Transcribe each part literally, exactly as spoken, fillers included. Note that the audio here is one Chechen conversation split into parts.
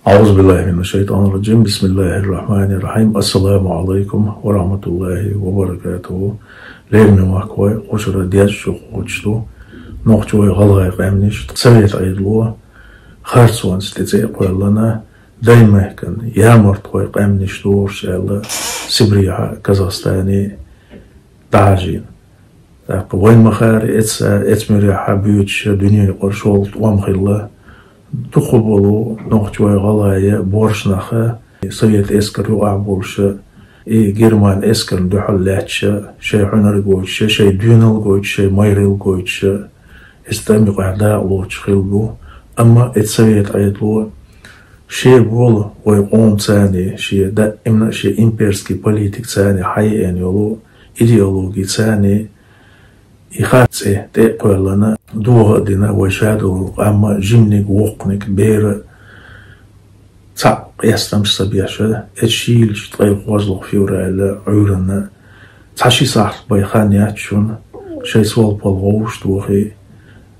أعوذ بالله من الشيطان الرجيم. بسم الله الرحمن الرحيم. السلام عليكم ورحمة الله وبركاته. Лераме махкой, кхушара дезачу кхочу ду. Нохчий, гӀалгӀай къаьмнаш Совет Ӏедало харцонца тӀе цӀе а кхоьллина, даймехкан ямартхой къаьмнаш дохуш аьлла, Сибрехьа, Казахстане дӀахьажийна. ТӀаккха вайн ма-хаъара, эца, эца муьрехьа буьйцуш дуьне юкъара шолгӀа тӀом хилла. Дукха болу нохчий, гӀалгӀай боьрша нах совет эскар юкъахь болуш, и герман эскарна дуьхьал лаьтташ, шайн хьуьнар гойтуш, шайн доьналла гойтуш, шайн майралла гойтуш, эца тӀам юкъахь дакъа лоцуш хилла бу. Амма эца Совет Ӏедало шен болу вайн къомаца, шен даимна шен имперский политикаца хьаеана йолу идеологица и харц цӀе тӀе а кхоьллина, догӀа а дина, вайн шадолу къам а, жиманиг, воккханиг, бер а цхьаъ къестамаш ца беш, эца шийлачу ткъе кхозлагӀа февраль Ӏуьйранна цхьа-ши сахьт бен хан яц шуна, шайн сол-пол вовшахтохий,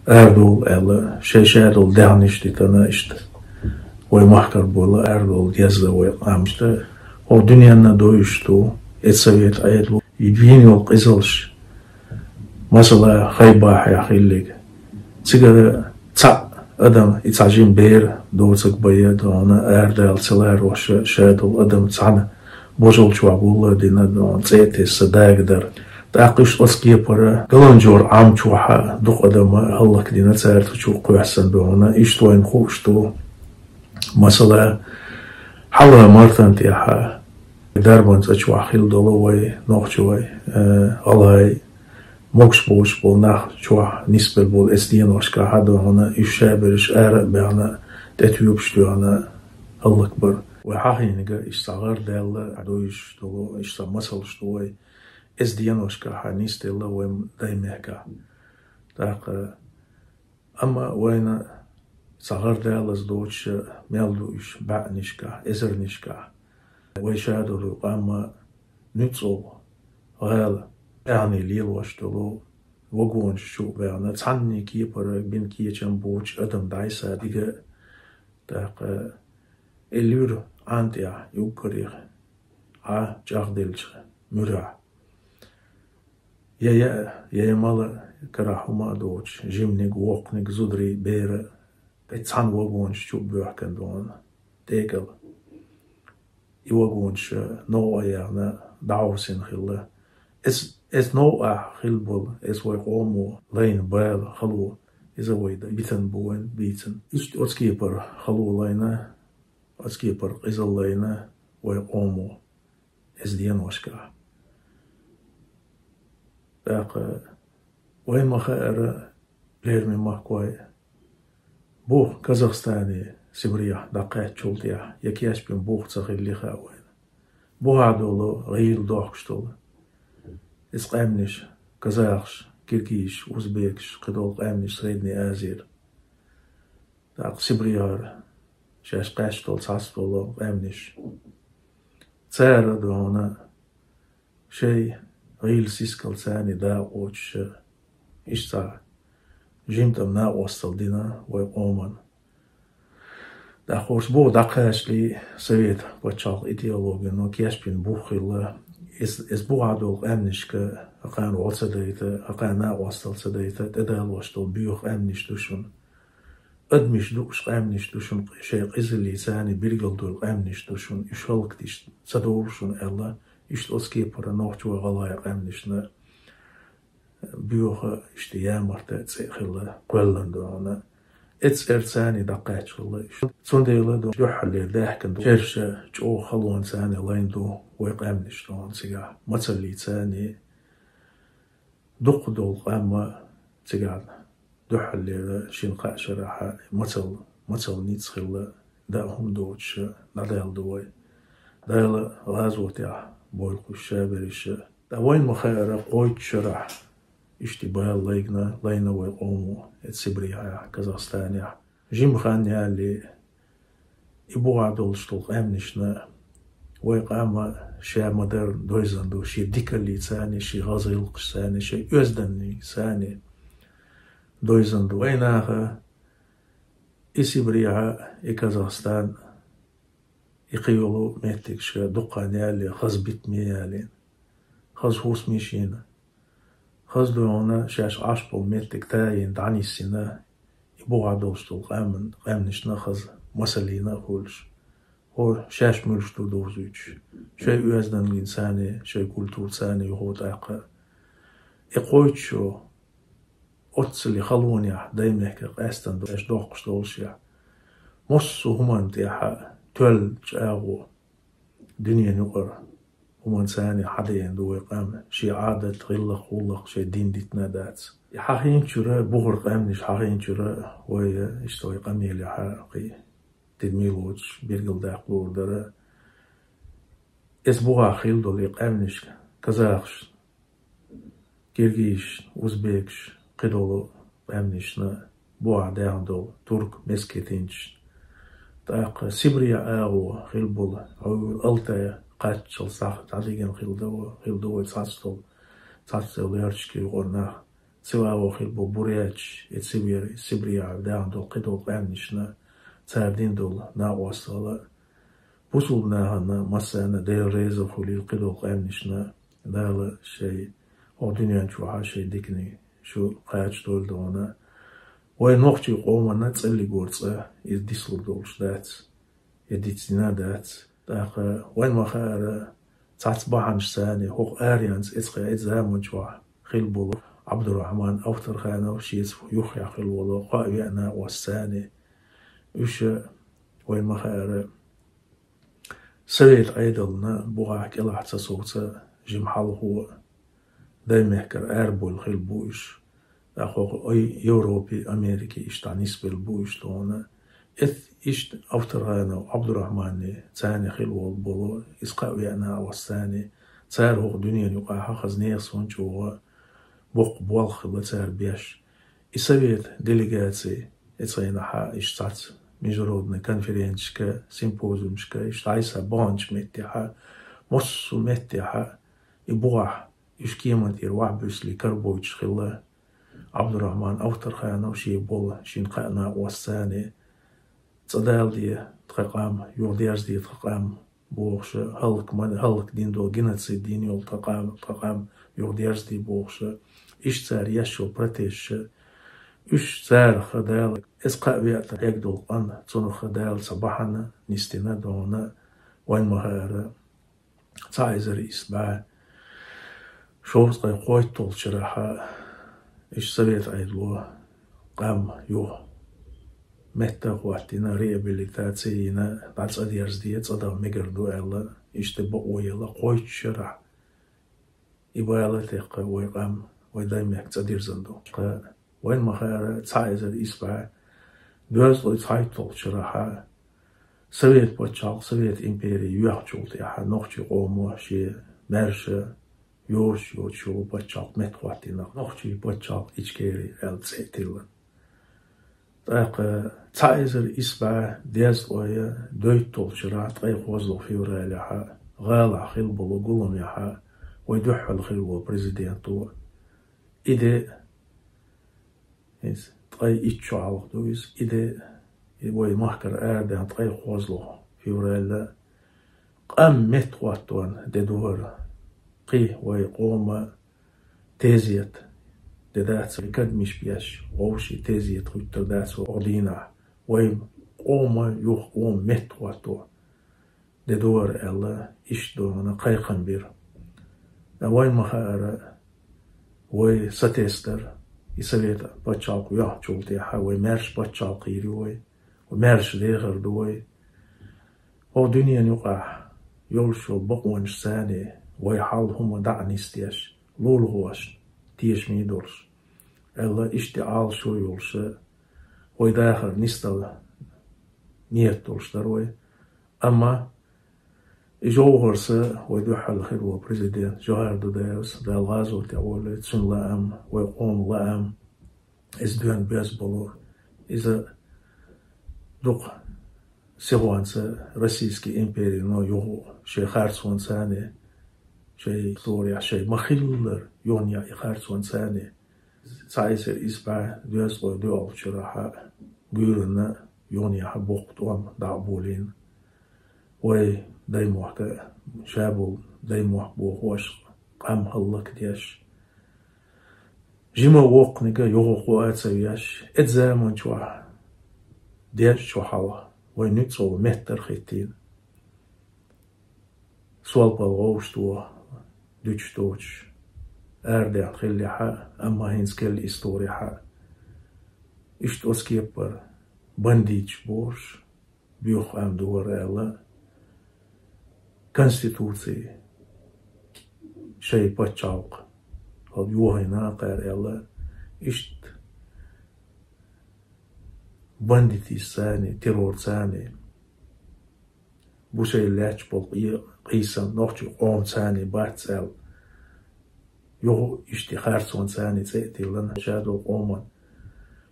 арадовла аьлла, шайн шадолу даьхнаш дитина иштта. Вайн махкара болу арадовла деза вайн къам иштта. ХӀокху дуьненна довзуш ду эца Совет Ӏедало вийна йолу къизалш, масала, Хайбахехь хилларг. Цигара цхьаъ адам, и цхьа жима бер доцург бен, дуьхьал арадала ца ларош шадолу адам цхьана божал чохь гул а дина, дуьхьал цӀе а тесна, дагадара. ТӀаккха иштта оцу кепара Галанжора Ӏам чохь а дукха адам хӀаллакдина, цара тхачу кхоьссина, дуьхьал иштта вайна хууш ду. Масала, хьалха мартан тӀехь Дарбан цӀа чохь хилла долу вайн нохчий, вайн, э, гӀалгӀай, могуш боцуш болу нах чохь нисбелла болу эца деношкахь, дуьхьал уьш шаберш ара а баьхна, тӀетоьгуш дуьхьал хӀаллакбар. Вай хьахийнарг иштта цхьа гӀар даьлла довзуш долу, иштта цхьа масалш ду вайн. Эца деношкахь нисделла вайн даймехкахь. ТӀаккха Амма вайна цхьа гӀар далаза доцуш мел ду уьш бӀаьннашкахь, эзарнашкахь. Вайн шадолу къам а нуьцкъала гӀала тӀаьхье лелош долу вагонаш чу а баьхна, цхьанне кепара бина кечам боцуш адам дӀасадига а, тӀаккха и луьра Ӏан тӀехь юггарех Ӏа чӀагӀделлачу муьрехь. Я яа, я мала карахь хӀума а доцуш, жиманиг, воккханиг, зударий, бер а, тӀе цхьана вагонаш чу а боьхкина дуьхьал тӀекӀала. И вагонаш новкъа а яьхна, дӀахьовсина хилла. Эс, эс новкъахь хилла болу, эс вайн къомо лайна бала, хало, иза вай дан битина бу вайн бийцина. Иштта оцу кепара хало лайна, оцу кепара къизалла лайна вайн къомо эца деношкахь. ТӀаккха вайн ма-хаъара, лераме махкой, бух Казахстане Сибрехь дӀакхаьччул тӀехь я кечбина бух ца хилли хаьа вайна. Бухахь долу гӀийла дохкуш долу эца къаьмнаш, казахаш, киргизаш, узбекаш, кхидолу къаьмнаш Средней Азера. ТӀаккха Сибрехьара шаьш кхаьчна долу цхьацца долу къаьмнаш. Цара дуьхьал шайн гӀийла сискалца дакъа лоцуш, иштта цхьа жимма тӀам накъосталла дина вайн къоман. ТӀаккха хӀорш бух дӀакхачале, совет пачхьалкхан идеологино кечбина бух хилла. Эс, эс бухахь долу къаьмнашка хӀокхарна гӀо ца дайта, хӀокхарна накъосталла ца дайта, тӀедалош долу боьха къаьмнаш ду шуна. Адамаш дууш къаьмнаш ду шуна, шайн къизаллица билгалдойла къаьмнаш ду шуна, уьш хӀаллакдеш ца довлу шуна аьлла, иштта оцу кепара нохчий, гӀалгӀай къаьмнашна боьха, иштта ямарта цӀе хилла кхоьллина дуьхьал. Эца цӀерца дӀакхаьчна хилла уьш. Цундела дуьххьарлера даьхкина ду шерша, чӀогӀа халонца лайна ду вайн къаьмнаш дуьхьал цигахь. Мацаллица дукха долу къам а цигахь дуьххьарлера шина-кхаа шарахь мацалла, мацалла ницкъ хилла, даа хӀума доцуш дӀадаьлла ду вай. Дала гӀазотехь бойла уьш шаберш. Ткъа вайна ма-хаъара, кхойтта шарахь иштта бала лайна, лайна вайн къомо эца Сибрехьехь, Казахстанехь. Жимма хан ялале, и бухахь долуш долу къаьмнашна вайн къам а ша ма-дарра дойзина ду, шен дикаллица, шен хаза гӀиллакхашца, шен оьзданница дойзина ду. Вайн наха и Сибрехь а, и Казахстан и кхыйолу меттигашка дуккха ялале, хаза битаме ялийна. Хаза хӀусамаш йина. Хаза догӀана шаьш Ӏаш болу меттиг тайина дӀанисйина, и бухахь долуш долу къаьмнан-, къаьмнашна хаза масална а хуьлуш. ХӀо шаьш муьлш ду довзуьйтуш. Шайн оьздангаллина царна, шайн культурца царна юха тӀаккха. И кхойтта шо оццул халонехь, даймехкара къаьстина долуш, доккхуш долушехь, массо а хӀуманна тӀехь тоьллачу агӀо, дуьненан юкъара хӀуманна царна хьадеана ду вай къам, шен Ӏадат, гӀиллакх, гӀуллакх, шайн дин дитина а дац. И хьахийначуьра, бухара къаьмнаш хьахийначуьра, вай, иштта вай къамелехь кхин тидам лоцуш билгалдаккха луур дара. Эцу бухахь хилла долу и къаьмнашка, казахашна, киргизашна, узбекашна, кхидолу къаьмнашна, бухахь даьхна долу турк-месхетинцашна. ТӀаккха Сибрех агӀо хилла болу, Алтай кхаччалц сахьт дӀадигина хилла ду, хилла ду вай цхьацца долу, цхьацца долу ярташкара юкъара нах. Цу агӀо хилла болу буряташ, и Сибре-, Сибрех даьхна долу кхидолу къаьмнашна, цара дина долу накъосталла. Бусулба нахана массарна Дела реза хуьлийла кхидолу къаьмнашна, Дала шайн хӀокху дуьнен чохь шайн диканиг шу кхачадойла догӀана. Вайн нохчийн къомана цӀаллигора цкъа иза дицлур долуш дац, я дицдина а дац. ТӀаккха вайн ма-хаара, цхьацца бахьанаш царна, хӀокху аренца эцхьа эцу заман чохь хилла болу Ӏабдурахьман Авторханов, шеца юххехь хилла волу кхоъ-веа накъост царна. Уьш, вайн ма-хаара, Совет Ӏедална бухахь кӀелахь ца совца, жима хьалхо даймехкара арабевлла хилла бу уьш. ТӀаккха хӀокху Европе, Америке иштта нисбелла бу уьш тхуна. Эт иштта Авторханов Ӏабдурахьманна царна хилла волу болу, иза кхоъ-веа накъост царна, цара хӀокху дуьненан юкъахь хаза нехан сонта чӀогӀа боккха болх хилла цара беш. И совет делегаци, эцхьанахьа иштта цхьацца международный конференцешка, симпозиумашка, иштта дӀасабаханчу меттехьа, массо а меттехьа, и бухахь уьш кеман тӀера вахь буьсале карабойтуш хилла. Ӏабдурахьман Авторханов шен болу шина кхоъ накъост царна, цӀа даладе тхан къам, юха дерзаде тхан къам бохуша, хӀаллак ма-, хӀаллак дина долу, геноцид дина йолу тхан къам, тхан къам юха дерзаде бохуша, иштта цара еш йолу протесташа, уьш царах Дала, эцу кхоъ-веа тӀе хьегна долу къан, цунах Дала цхьа бахьана нисдина догӀана, вайн ма-хаара, цхьа эзар исс бӀе шовзткъе кхойтталгӀачу шарахь иштта Совет Ӏедало къам юха метта а хӀоттийна, реабилитаци йина, дӀа цӀа дерзаде, цӀа дан мегар ду аьлла, иштта бакъо елла кхойтталгӀачу шарахь. И бала а теккха вай къам, вай даймехкан цӀа дирзина ду. Ткъа вайн ма-хаара, цхьа эзар исс бӀе доьзткъе цхьайтталгӀачу шарахь Совет пачхьалкх, Совет импери йоьхначул тӀаьхьа нохчийн къомо шен маьрша йоьрзуш йоцуш йолу пачхьалкх меттахӀоттийна, нохчийн пачхьалкх Ичкери аьлла цӀе а тиллина. ТӀаккха цхьа эзар исс бӀе дезткъе дейтталгӀачу шарахь ткъе кхозлагӀа февралехь гӀалахь хилла болу гуламехь вай дуьххьал хилла волу президенто, и де, иза ткъе итт шо хьалха ду иза, и де, и вай махкара арадаьхна ткъе кхозлагӀа февраль, къам меттахӀоттон де ду хӀара. Кхин вай къоман тезет де дац, кадамаш беш, вовшийн тезет хӀуьттур дац хӀокху дийнахь. Вай къоман юха къоман меттахӀотто де ду хӀара аьлла, иштта догӀана кхайкхам бира. Ткъа вайн ма-хаара, вай сатесна дара, и Совет пачхьалкх йоьхначул тӀаьхьа вай маьрша пачхьалкх йийр ю вай, вай маьрша дехар ду вай. ХӀокху дуьненан юкъахь йолуш йолу бакъонаш царна, вай хьал хӀума дӀа а нисдеш, лулахошна тешаме долуш аьлла, иштта Ӏалашо йолуша, вай дахар нисдала нийят долуш дара вай. Амма и жовхӀарца вай дуьххьал хилла волу президент Жохар Дудаевс, Дала гӀазот тӀехь воллуьйту цуьнан лаам, вай къоман лаам, иза доьнна безбало, иза дукха сихонца Российский империно юха шайн харцонца царна, шайн исторехь шайн ма-хиллара юханехь и харцонца царна, цхьа эзар исс бӀе доьзткъе доьалгӀачу шарахь гуьйранна юханехь боккха тӀом дӀа а болийна. Вай даймохк а, шаболу даймохк бохош, къам хӀаллакдеш, жима воккханиг а юха кхоа а ца веш, эцу заман чохь, дезачу хьалха вай нуьцкъала меттара хӀиттийна. Сол-пал гӀовшто дуьтуш доцуш арадаьхна хиллехь а, амма хӀинца керла историхь а, иштта оцу кепара бандиташ бохуш, боьха къам дара аьлла, конституци, шайн пачхьалкх хӀара йохийна кхара аьлла, иштта бандитизмца а, террорца а бу шайн лаьтташ болу къе-, къийсам нохчийн къомаца а бац аьлла, юха иштта харцонца а цӀе а тиллина, ша долу къоман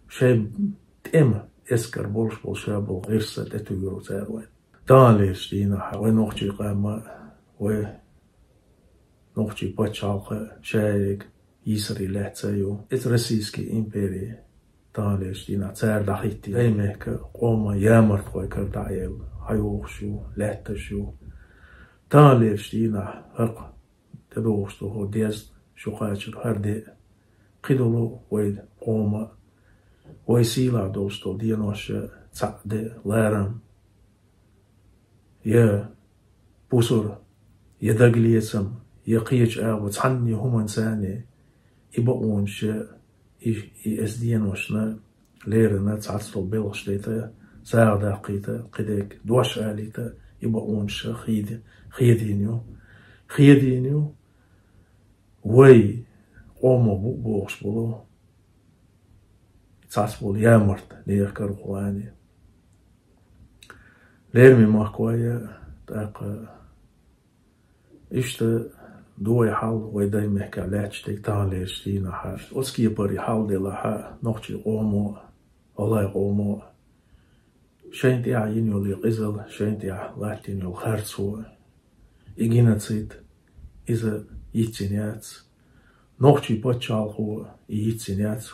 шайн тӀеман эскар болуш болу ша болу гӀирс а тӀетуьйгура цара вайна. Таханлерчу дийнахь вай нохчийн къам а, вай нохчийн пачхьалкх а ша ерриг йийсаре лаьцна ю. Иза Российский импери таханлерчу дийнахь цара дӀахӀиттийна. Даймехкан къоман ямартхой кара дӀа а елла, хьайогӀуш ю, лаьтташ ю. Таханлерчу дийнахь хӀокху тӀедогӀуш долу хӀокху деза шо кхачар хӀара де а, кхидолу вай къоман а, вай сийлахь долуш долу денош а цхьаъ де а ларам, я пусар, я дагалецам, я кхечу агӀор цхьанне хӀуманца а, и бакъонаш а, и, и эс деношна леррина цхьацца долу белхаш дайта, сагӀа даккхийта, кхидерг дош алийта, и бакъонаш а хеда-, хедийна ю. Хедийна ю вай къомо бу бохуш болу цхьацца болу ямарт нехан карахула а. Лераме махкой а, тӀаккха иштта ду вай хьал, вай даймехкан лаьтташ дерг таханлерчу дийнахь а. Оцу кепара и хьал делахь а, нохчийн къомо а, гӀалгӀайн къомо а шайна тӀехь йина йолу и къизалла, шайна тӀехь латтийна йолу харцо, и геноцид, иза йицйина яц. Нохчийн пачхьалкхо и йицйина яц.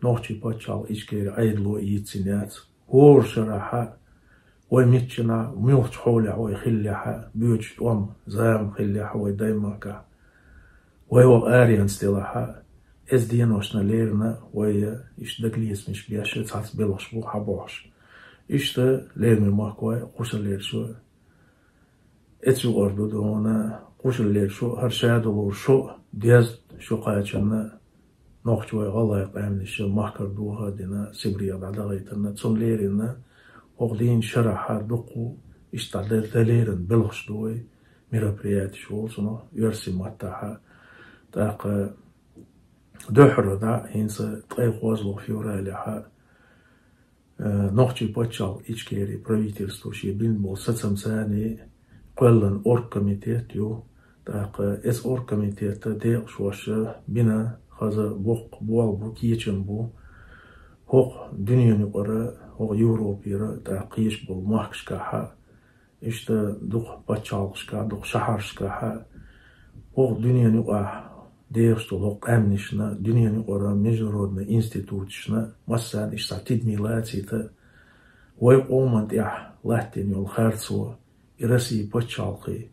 Нохчийн пачхьалкх Ичкери Ӏедало и йицйина яц. ХӀора шарахь а, вай миччанахь, муьлххачу хьолехь вай хиллехь а, боьдучу тӀом, зама хиллехь а вай даймахкахь, вай ваха аренца делахь а, эс деношна леррина вай иштта дагалецамаш беш а цхьацца белхаш бу хьабохьуш. Иштта лераме махкой а, кхушаллера шо а, эцу юкъара ду дуьйна, кхушаллера шо а, хӀара ша долура шо а, деза шо кхачарна, нохчийн, вай гӀалгӀайн къаьмнаш махкара дохо а дина, Сибрех дӀадахийтарна, цунна леррина хӀокху дийнан шарахь а дуккха а иштта дӀа-, дан леррина белхаш ду вай, мероприятеш олу цунах оьрсийн маттахь а. ТӀаккха дуьххьара дӀа хӀинца ткъе кхозлагӀа февралехь а, э, нохчийн пачхьалкх Ичкери правительство шен бина болу сацамца а кхоьллина оргкомитет ю. ТӀаккха эс оргкомитета декъашхоша бина хаза боккха болх бу, кечам бу хӀокху дуьненан юкъара, хӀокху Европера, тӀаккха кхечу болу махкашкахь а, иштта дукха пачхьалкхашкахь, дукха шахьаршкахь а, хӀокху дуьненан юкъахь дехаш долу хӀокху къаьмнашна, дуьненан юкъара международный институташна, массарна иштта тидаме лацийта, вай къоман тӀехь латтийна йолу харцо, и Россин пачхьалкхий,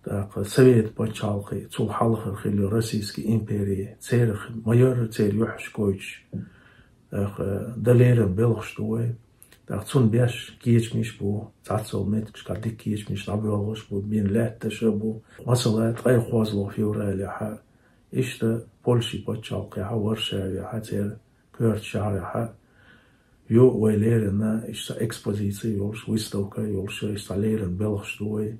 тӀаккха Совет пачхьалкхий, цул хьалхара хилла йолу Российский импери, церан ма-ярра церан юьхьаш гойтуш, тӀаккха дан леррина белхаш ду вай. ТӀаккха цунна беш кечамаш бу, цхьацца йолу меттигашкахь дика кечамаш дӀабоьлхуш бу, бина лаьтташ а бу. Масала, ткъе кхозлагӀа февралехь а, иштта Польшин пачхьалкхехь а, Варшавехь а, церан коьртачу шахьарехь а ю вай леррина, иштта экспозици йолуш, выставка йолуш, иштта леррина белхаш ду вай.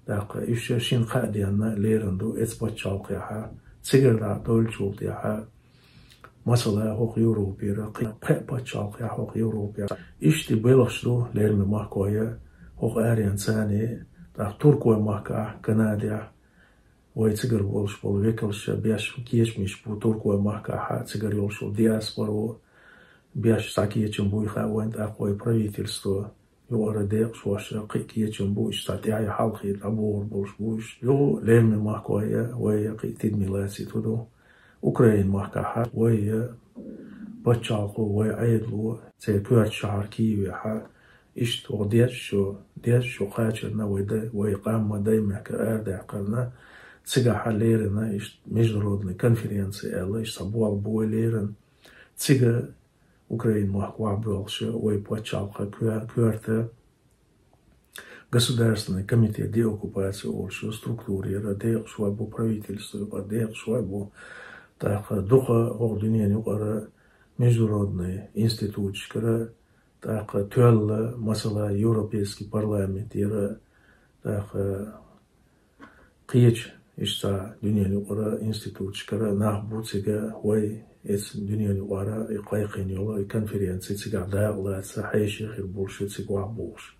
ТӀаккха уьш шина-кхаа денна леррина ду эцу пачхьалкхехь а, цигара дӀа а довлучул тӀаьхьа, масала, хӀокху Европера, кхин пхеа пачхьалкхехь хӀокху Европера. Иштта белхаш ду, лераме махкой а, хӀокху аренца а, тӀаккха Туркойн махкахь, Канадехь, вай цигара болуш болу векалша беш кечамаш бу Туркойн махкахь а, цигара йолуш йолу диаспоро беш цхьа кечам буй хаьа вайна, тӀаккха вай правительство юкъара декъашхоша кхин а кечам бу, иштта цхьа тӀаьхье хьалхе дӀабохур болуш бу уьш. Юха лераме махкой а, вай а кхин а тидаме лацийта ду. Украин махкахь а вай а пачхьалкхо, вай Ӏедало, церан коьртачу шахьар Киевехь а, Иштта ваха деза шу, деза шу кхачарна вай дай, вай къам ма дай мехка арадаьккхарна, цигахьа лерина иштта международный конференция аьлла, иштта болх бу вай лерина. Цига Украин мохк вахьа боьлхуш, вай паччахьалкха коь-, коьрта Государственный комитет деоккупации олуш структура яра, декъашхой бу правительство юкъара, декъашхой бу, тӀаккха дукха хӀокху дуьненан юкъара международный институташкара, тӀаккха тоьлла, масала, Европейский парламент яра, тӀаккха кхечу иштта дуьненан юкъара институташкара нах бу цига, вай эцна дуьненан юкъара и кхайкхийна йолу и конференция цигахь дакъалаца хьеший хир болуш ю цига вахьа бохуш.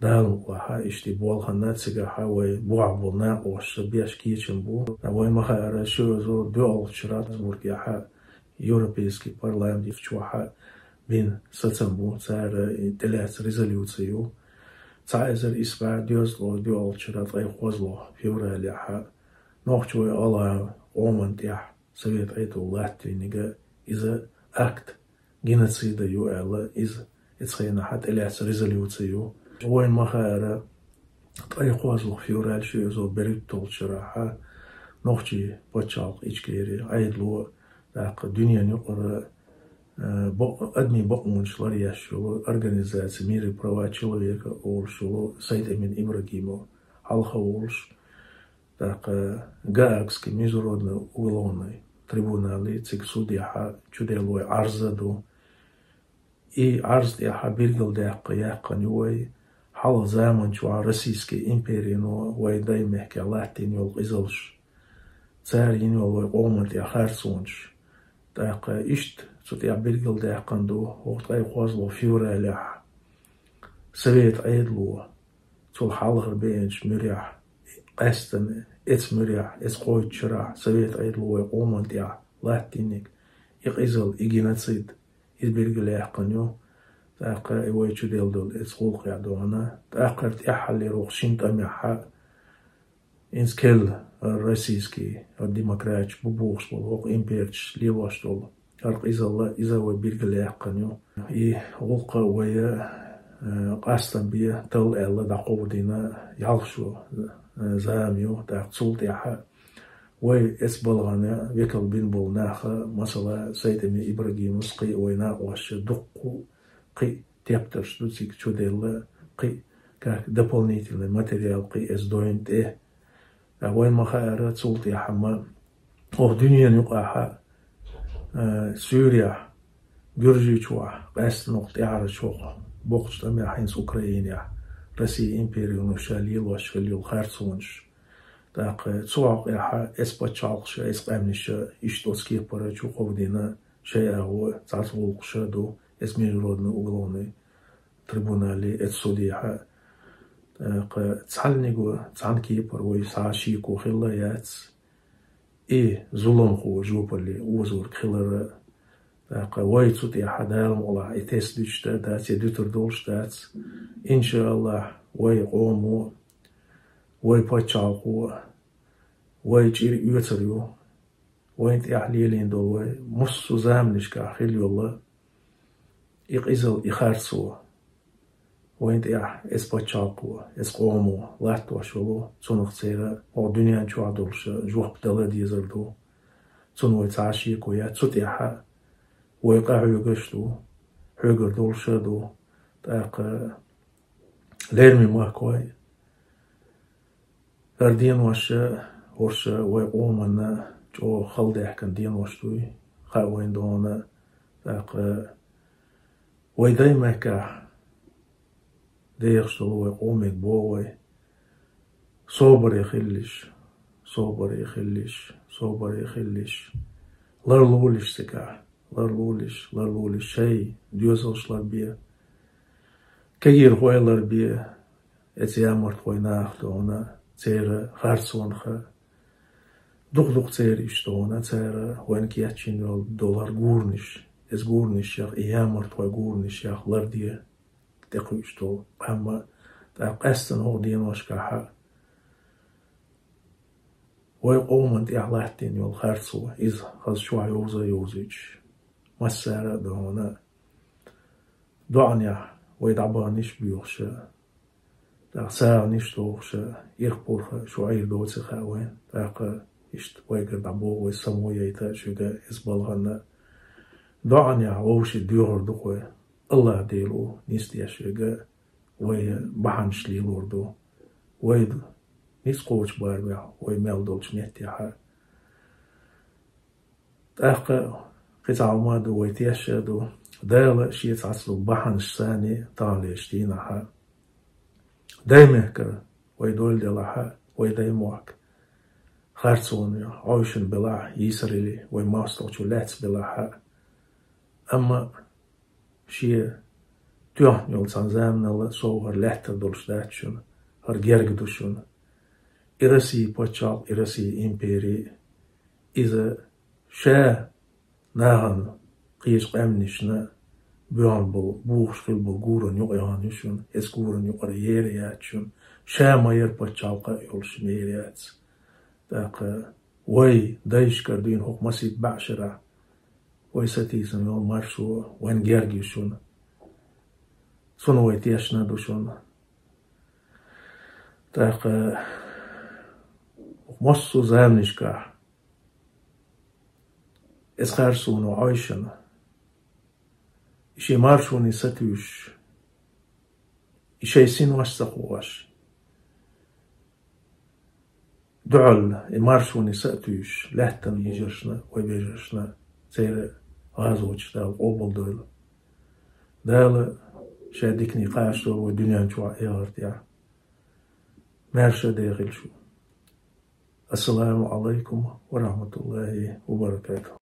Дала мукъалахь, иштта и болх хьанна цигахьа вай бохьа болу накъосташа беш кечам бу. Вай ма хаара, ши эзар доьалгӀачу шарахь Страсбургехьа Европейский парламент чохьа бина сацам бу, цара и тӀелаьцна резолюци ю. Цхьа эзар исс бӀе дезткъе доьалгӀачу шарахь ткъе кхозлагӀа февралехьа нохчийн, вай гӀалгӀайн къоман тӀехь Совет Ӏедало латтийнарг иза акт геноцида ю аьлла, иза эцу хенахьа тӀелаьцна резолюци ю. Вай ма хаара, ткъе кхозлагӀа февраль ши эзар берхӀитталгӀачу шарахьа нохчийн пачхьалкх Ичкери Ӏедало, тӀаккха дуьненан юкъара, э, бо-, адамийн бакъонаш ларъеш йолу организация «Мир и права человека» олуш йолу Сайд-Эмин Ибрагимов хьалха волуш, тӀаккха Гаагский международный уголовный трибунале цига судехьа чуделла вай Ӏарз ду. И Ӏарз тӀехьа билгалдаьккха яьккхина ю вай, хьалха заман чохь Российский империно вай дай мехкехь латтийна йолу къизалш, цара йина йолу вай къоман тӀехь харцонаш. ТӀаккха иштта цу тӀехь билгалдаьккхина ду хӀокху ткъе кхозлагӀа февралехь Совет Ӏедало, цул хьалхара беанчу муьрехь, къаьсттина эцу муьрехь, эцу кхойтта шарахь Совет Ӏедало вай къоман тӀехь латтийнарг, и къизал, и геноцид, иза билгалъяьккхина ю. ТӀаккха и вай чуделла долу эцу гӀуллакхехь дуьйна, тӀаккха тӀаьххьара хӀокху шина тӀамехьа хӀинца керла российский демократаш бу бохуш болу хӀокху империяташ лелош долу хӀара къизалла, иза вай билгалъяьккхина ю. И гӀуллакх вай, э, къастам бен талла аьлла дӀакховдийна ялх шо, э, зама ю. ТӀаккха цул тӀаьхьа вай эцу балхана векал бина болу наха, масала, Сайд-Эмин Ибрагимовс, кхин а вай накъосташа дуккха кхин а тептарш ду цига чуделла, кхин а как дополнительный материал кхин а эцу дойн тӀе. Ткъа вай ма хаара, цул тӀаьхьа ма хӀокху дуьненан юкъахьа, а, Суьрехь, Гуьржийчохь, къаьсттина хӀокху тӀаьхьарчу хӀокху боккхачу тӀамехь, хӀинца Украинехь, Россия империно ша лелош хилла йолу харцонаш. ТӀаккха цу хьокъехьа эцу пачхьалкхаша, эцу къаьмнаша иштта оцу кепара чу кховдийна шайн агӀо, цхьацца гӀуллакхаша ду эцу международный уголовный трибунале, эцу судехьа. ТӀаккха цхьаннего, цхьана кепара вай схьа шеко хилла яц и зуламхо жопалле озорг хилара. ТӀаккха вай цу тӀехьа, Дала мукъалахь, и тесна дуьтуш дац, я дуьтур долуш дац. Иншааллахь, вай къомо, вай пачхьалкхо, вай чӀир оьцур ю. Вайна тӀехь лелийна долу вай массо а заманашкахь хилла йолу и къизал, и харцо, вайна тӀехь эцу пачхьалкхо, эцу къомо латтош йолу, цунах церан хӀокху дуьнен чохь долуш жоп дала дезар ду. Цунна вай цхьа а шеко яц, цу тӀехьа вай къахьоьгуш а ду, хьоьгур долуш а ду. ТӀаккха лераме махкой, хӀара денош, хӀорш вай къоманна чӀогӀа хала даьхкина денош дуй, хаьа вайна дона, тӀаккха вай дай махкахь дехаш долу вай къоме боху вай: собаре хилалаш, собаре хилалаш, собаре хилалаш, ларлолаш цигахь, ларлолаш, ларлолаш, шайн доьзалш ларбе. Кегийрхой ларбе, эцу ямартхойн наха дона, церан харцонах. Дукха-дукха церан иштта дона, цара вайна кечйина йолу долу гурнаш, эцу гурнашех, и ямартхойн гурнашех ларде тӀекхуьуш долу къам. ТӀаккха къаьсттина хӀокху деношкахьа вай къоманна тӀехь латтийна йолу харцо, иза хаза чохь йовза а йовзуьйтуш, массара а дона, доӀанехь вай дӀабаханиш боьхуш, тӀаккха сагӀаниш дохуш, ирх-пурх шу Ӏийр доций хаьа вайна. ТӀаккха иштта вайгара дӀабоху вай само яйта шуьга иза балхана. ДоӀанехь вовшийн доьхур ду-кх вай. АллахӀ Дела ву нисдеш верг, вай бахьанаш лелор ду. Вай ницкъ кхочу барамехь, вай мел долчу меттехь. ТӀаккха кхин цхьа хӀума ду, вай тешна ду. Дала шен цхьацца бахьанаш санна таханлерчу дийнахь даймехкара вай дойла делахь, вай даймохк харцонехь Ӏовшина белахь, йийсаралле вай мостагӀчо лаьцна белахь. Амма шен тоьхна йолу цхьана заманал сов хӀара лаьттара долуш дац шуна, хӀара герга ду шуна. И Россин пачхьалкх, и Россин импери, иза ша нахана кхечу къаьмнашна боьхна болу, бухуш хилла болу гуран юкъа яхана ю шуна, эцу гуран юкъара ер яц шуна, ша ма-ярра пачхьалкх а йолуш ер яц. ТӀаккха вай дайшкара дуьйна хӀокху масийтта бӀе шарахь вай сатийсина йолу маршо вайна герга ю шуна. Цунна вай тешна ду шуна. ТӀаккха хӀокху массо а заманашкахь эцу харцоно Ӏовшина, и шен маршоне сатуьйсуш, и шайн синош ца кхоьхьуш, дуьхьал и маршоне са а туьйсуш, лаьттан йижаршна, вай вежаршна, церан гӀазоташ Дала къобалдойла. Дала шен диканийн кхачадойла вай дуьнен чохь а, эхартехь а. Маьрша а дехийла шу. Ассаламу Ӏалайкум ва рахьматуллахӀи ва баракатухӀ.